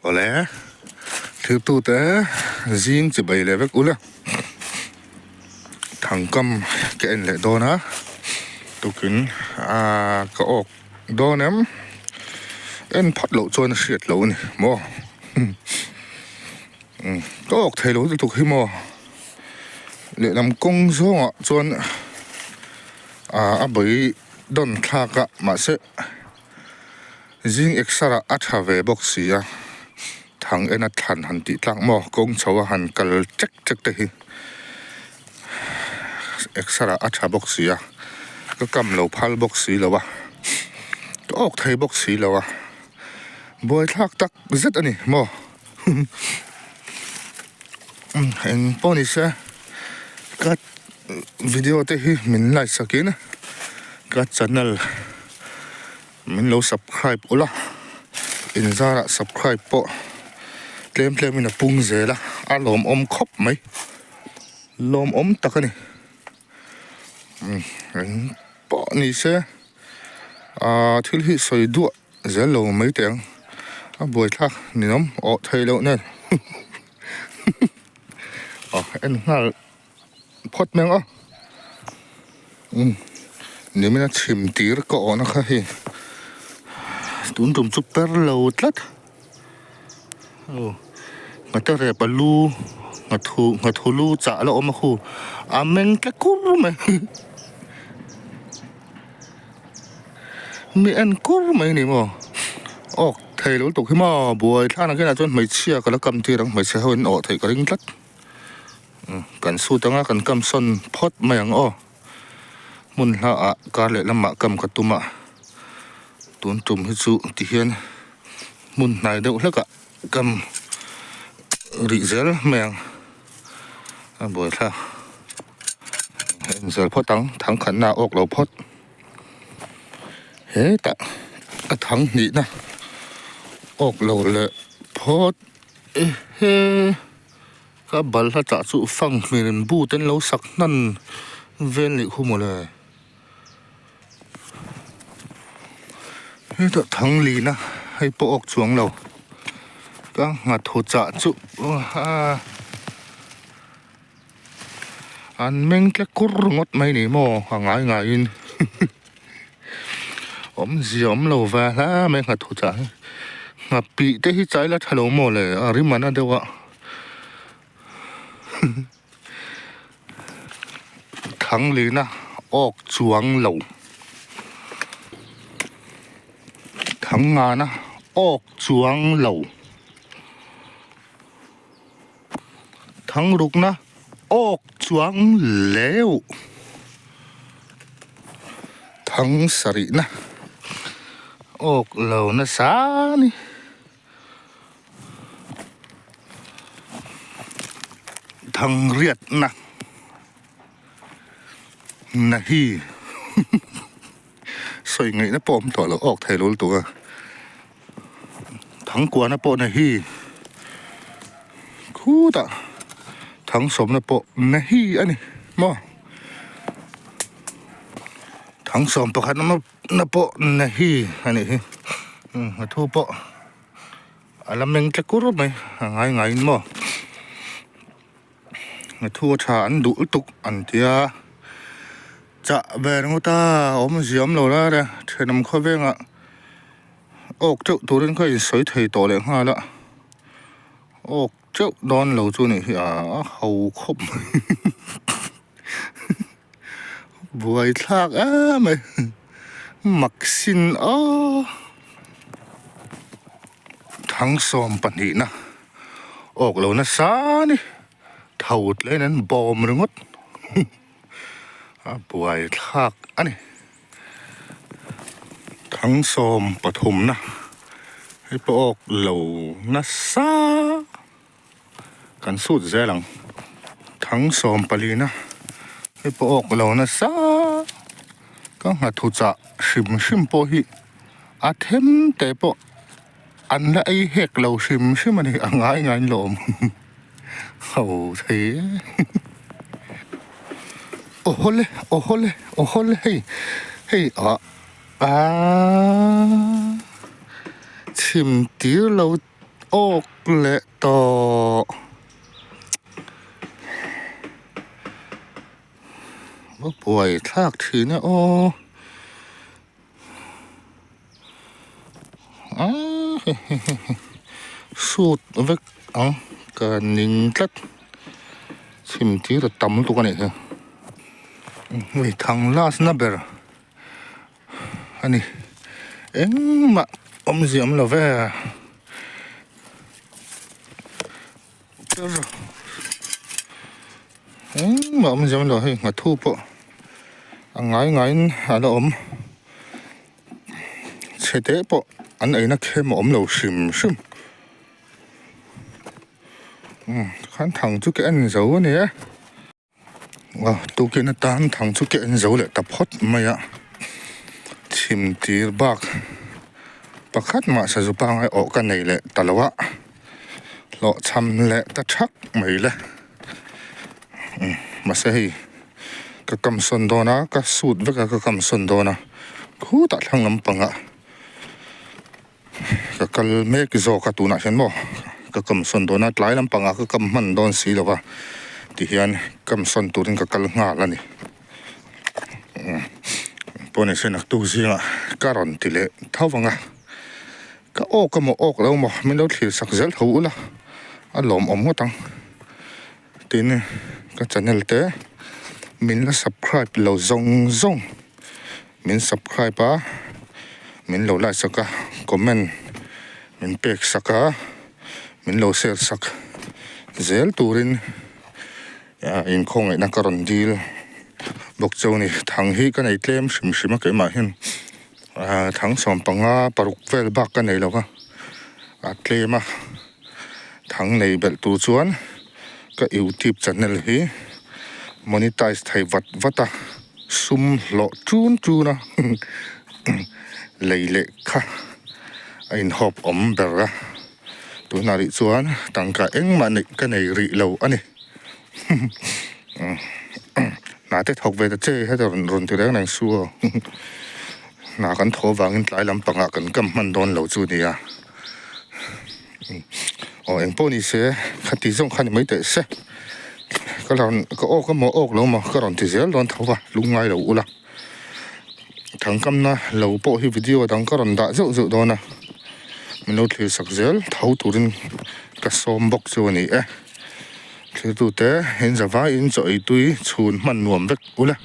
Awle, thiltute zing chi bai leh vek ula, thangkam ka en leh dawn a, tukin ah ka awk dawn em, en phawt loh chuan a hriat loh a ni maw, ka awk thei lo lutuk hi maw, lehlam kawng zawngah chuan ah a bawi dawn thlak a mahse. Zing eksarah a tha ve bawk si a, thang ena thlan han tih tlak maw kawng chho a han kal chek chek te hi eksarah a tha bawk si a, ka kam lo phal bawk si lo a, ka awk thei bawk si lo a, buaithlak tak zet a ni maw eng pawh ni se ka video te hi min like sakin ka channel. Min lo subscribe ula, in zarah subscribe pawh tlem tlem in a pung zel a, a lawmawm khawp mai, lawmawm tak a ni. Umm eng pawh ni se ah thil hi sawi duah zel lo mai teh ang, a buaithlak ninawm awh theih loh nen aw en nghal. Phawt mai ang aw umm nimina chhim tir ka awhna kha hei tun tum chu per lo tlat aw nghate rep a lu nghathu nghathu lu chah la awm a khu a meng tle kur mai mi en kur mai a ni maw awk thei lo lutuk hi maw buai thlan ang khian ah chuan hmeichhia ka la kam tir ang hmeichhe ho in awh theih ka ring tlat. Kan sut anga kan kam sawn phawt mai ang aw. Hmun hla ah kar leh lamah kam ka tum a, tun tum hi chu ti hian hmun hnai deuh hlek ah kam rih zel mai ang. A buaithlak en zel phawt ang, thangkhatna a awk lo phawt. Hetah a thang hnihna awk lo leh phawt ehe. Ka balhla chah chu fang hmel but an lo sak hnan vel nih khu mawle. Hetah thang lin a hei pawh awk chuang lo. Ka nghathu chah chu an meng tle kur ngawt mai ni maw a ngai ngaiin awmzia awm lo ve hle mai nghathu chah hi. Nghapih te hi chai la tha lo maw le a rim a na deuh a. Thanglina awk chuang lo. Thangngana awk chuang lo. Thangrukna awk chuang leuh. Thang sarihna awk lo nasa a ni. Thangriatna na hi sawi ngaihna pawh awm tawh lo awk thei lo lutuk a Thangkuana pawh na hi khutah Thangsawmna pawh na hi a ni maw Thangsawm pakhat na pawh na hi a nih hi a thu pawh. A la meng tle kur mai a ngai ngaiin maw a thu a tha an duh lutuk an tia chah ve ringawt a awmzia awm lo lai a thenawm khawvengah awk teuh turin kha insawi thei tawh leh nghal a awk teuh dawn lo chu nih hi a ho khawp mai buai thlak em mai mak sin aw thangsawm pahnihna awk lo nasa a ni tho tle in an bawm ringawt a buai thlak a ni thangsawm pathumna hei pawh awk lo nasa. Kan sut zel ang. Thang 14 a hei pawh awk lo nasa ka nghathu chah hrim hrim pawh hi a them te pawh an la ei hek lo hrim hrim a ni a ngai ngai in lawm ho thei e awhawle awhawle awhawle hei hei ah aaa chhim tir lo. Awk leh tawh. Va buai thlak thin e aw. Shoot vek ang ka ning tlat. Chhim tir a tam lutuk a nih hi. Hei thang last na ber a ni. Engmah awmzia awm lo ve. Engmah awmzia awm lo hei nghathu pawh a ngai ngaiin a la awm. Chhe te pawh an eina khem a awm lo hrim hrim. Umm tikhan thang chu ka en zo a ni e. Aw tukin atan thang chu ka en zo leh ta phawt mai a. Chhim tir bak pakhat mah sazu pangai awh ka nei leh ta lo a. Hlawhchham leh ta thak mai le. Umm mahse hei ka kam sawn dawn a ka suit vek a ka kam sawn dawn a khutah thlang lampangah ka kal mek zawk a tunah hian maw ka kam sawn dawn a tlai lampangah ka kam hman dawn si lo va tihian kam sawn turin ka kal nghal a ni umm pawh ni se naktuk zingah ka rawn ti leh tho vang a. Ka awk emaw awk lo maw min lo thlir sak zel tho ula a lawmawm ngawt ang. Tin ka channel te min la subscribe lo zawng zawng min subscribe a min lo like sak a comment min pek sak a min lo share sak zel turin inkhawngaihnna ka rawn dil bawk chu a ni. Thang hi ka nei tlem hrim hrim a keimah hian. Ahh thang 15 paruk vel bak ka nei lo va a tlem a thang nei belh tur chuan ka youtube channel hi monetize thei vat vat a sum hlawh tun tun a lei leh kha a inhawp awm ber a tunah rih chuan tangka engmah neih ka nei rih lo a ni. Hna te thawk ve ta che heta rawn rawn ti reng reng su aw hna kan thaw vangin tlai lampangah kan kam hman dawn lo chu nia aw eng pawh ni se khati zawng kha ni mai teh se ka rawn ka awk emaw awk lo emaw ka rawn ti zel dawn tho va lungngai lo ula thangkamna lo pawh hi video dang ka rawn dah zeuh zeuh dawn a min lo thlir sak zel tho turin ka sawm bawk chu a ni e. Thiltute in zavaiin chaw ei tui chhun hman nuam vek ula.